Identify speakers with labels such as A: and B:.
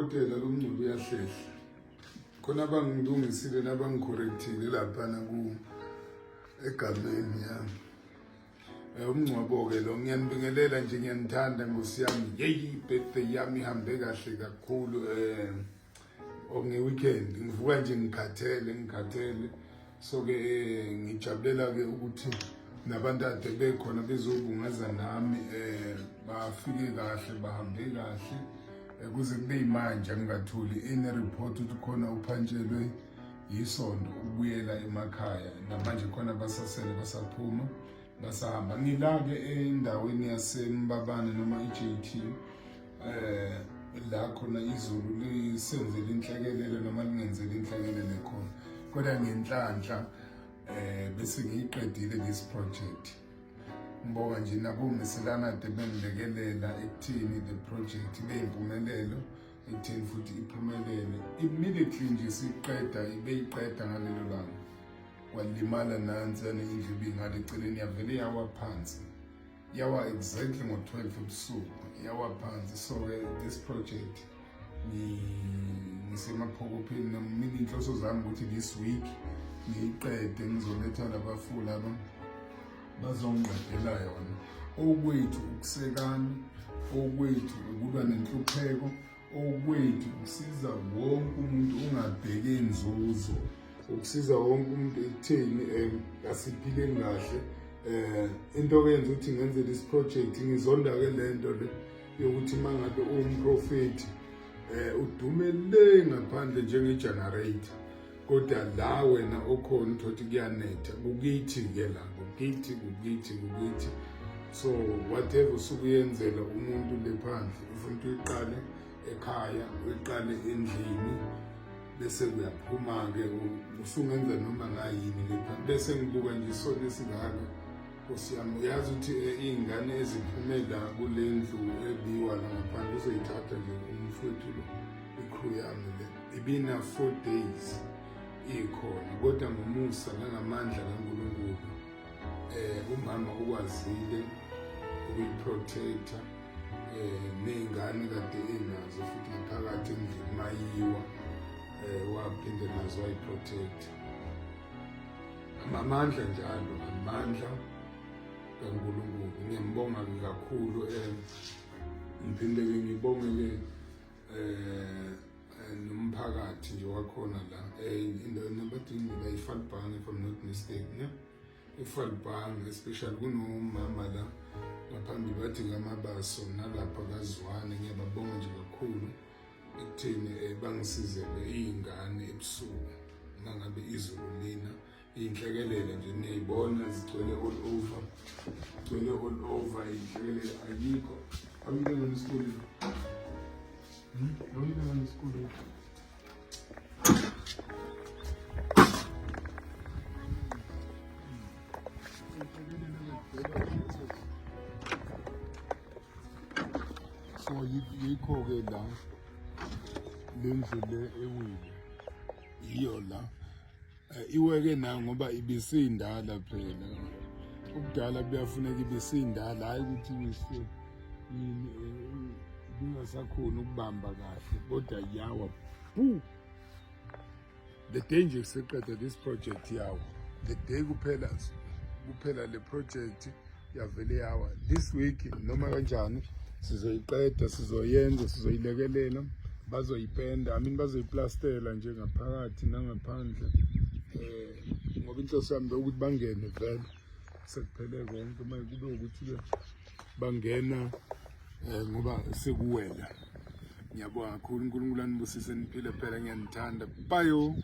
A: Dokotela, lo mngcwabo uyahlehla. Khona abangilungisile nabangicorrectile laphana ku egameni yami. Umngcwabo-ke lo, ngiyanibingelela nje, ngiyanithanda nkosi yami. Yeyi, i-birthday yami ihambe kahle kakhulu um nge-weekend ngivuka nje ngikhathele ngikhathele, so-ke ngijabulela-ke ukuthi nabantu ade bekhona bezobungaza nami bafike kahle, bahambe kahle. Kuze kube yimanje angingatholi any report ukuthi khona uphantshelwe yisondo ukubuyela emakhaya. Namanje khona basasele, basaphuma, basahamba. Ngila-ke endaweni yaseMbabane noma i-JT, la khona izulu lisenzele inhlekelele noma lingenzele inhlekelele khona, kodwa ngenhlanhla bese ngiyiqedile this project. Ngibonga nje nabomiselana ade bengilekelela ekuthini the project ibe yimpumelelo, ekutheni futhi iphumelele immediately nje siqeda, ibeyiqeda ngalelo langa. Kwalimala nansi indlu ibingale eceleni, yavele yawa phansi, yawa exactly ngo-12 ebusuku, yawa phansi. So-ke this project ngisemaphokopheni mina, inhloso zami ukuthi this week ngiyiqede, ngizoletha labafu laba bazongiqedela yona. Okwethu ukusekana, okwethu ukulwa nenhlupheko, okwethu ukusiza wonke umuntu ungabheki inzuzo, ukusiza wonke umuntu ekutheni asiphileni kahle. Into eyenza ukuthi ngenze this project, ngizonda-ke le nto le yokuthi uma ngabe uwumprofethi udume le ngaphandle njenge-generator, kodwa la wena okhona uthi kuyanetha. Kukithi-ke la, kukithi, kukithi, kukithi. So whatever usuke uyenzela umuntu le phandle, ufuna ukuthi uyiqale ekhaya, uyiqale endlini, bese kuyaphuma-ke, usungenza noma ngayini le phandle. Bese ngibuka nje isona esingaka, Nkosi yami. Uyazi ukuthi iy'ngane eziphume la kule ndlu ebiwa la ngaphandle, uzoyithatha nje umfowethu lo, i-crew yami le ibina 4 days ikhona, kodwa ngomusa nangamandla kaNkulunkulu umama ukwazile ukuyiprotecta ney'ngane kade enazo futhi ngaphakathi endlini, mayiwa waphinde nazo wayiprotecta. Amandla njalo, amandla kaNkulunkulu. Ngiyambonga-ke kakhulu. Ngiphinde-ke ngibonge-ke nomphakathi nje wakhona la endaweni abathi la i-Vaalbank, if I'm not mistaken, ne i-Vaalbank, especially kunomama la ngaphambili bathi ngamabaso nalapha kaZwane. Ngiyababonga nje kakhulu ekutheni bangisizele iy'ngane ebusuku mangabe izulu lina. Iy'nhlekelele nje niyayibona, zigcwele all over, gcwele all over iy'nhlekelele. Ayikho awuyile ngani esikoleni? Awuyile ngani esikoleni? So yikho-ke la le ndlu le ewile yiyo la. Iweke nayo ngoba ibisindala phela, ubudala buyafuneka. Ibisindala, hhayi ukuthi wise yini, ibingasakhoni ukubamba kahle, kodwa yawa bu the day nje siqeda this project, yawa the day kuphela kuphela le project, yavele yawa. This week noma kanjani sizoyiqeda, sizoyenza, sizoyilekelela. Bazoyipenda, I mean bazoyiplastela nje ngaphakathi nangaphandle, ngoba inhloso yami ukuthi bangene vele sekuphele konke. Manje kube ukuthi-ke bangena ngoba sekuwela. Ngiyabonga kakhulu, uNkulunkulu anibusise, niphile phela. Ngiyanithanda, bayo.